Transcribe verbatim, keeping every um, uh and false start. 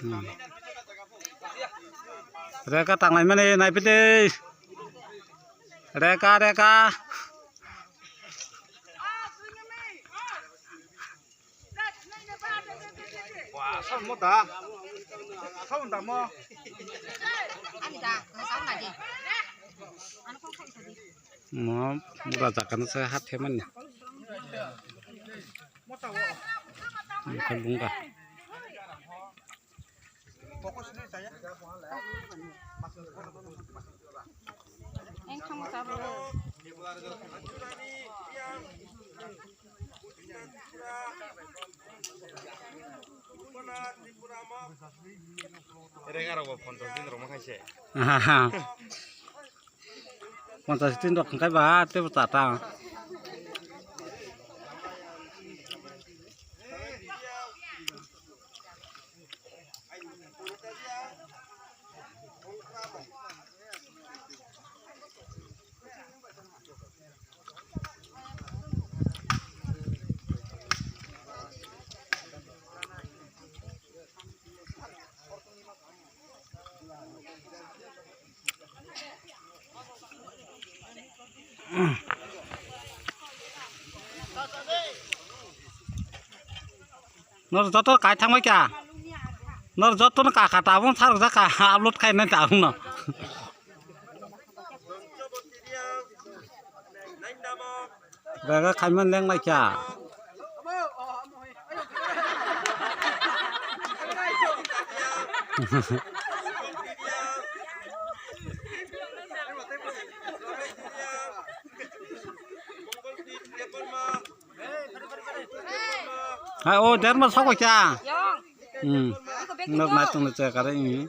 Hmm. Reka tanglai mani naiphidi. Reka, reka. Wah, sound mo da. Sound da mo. Mo mura jakana se hat he mani. Mo ta wo. Mo ta bunga. Rega rogo ponchas din roma khaise. Ponchas din rok hwnkhe ba tebo chata. Nor joto kai thangbai kha. Nor joto no kaka tabung tharok jak kha upload khai nai tabung no. Gaga khai man leng lai kha. Ha, o, derma sokoi kha. Hmm. Nok nai tong le che kare, hmm.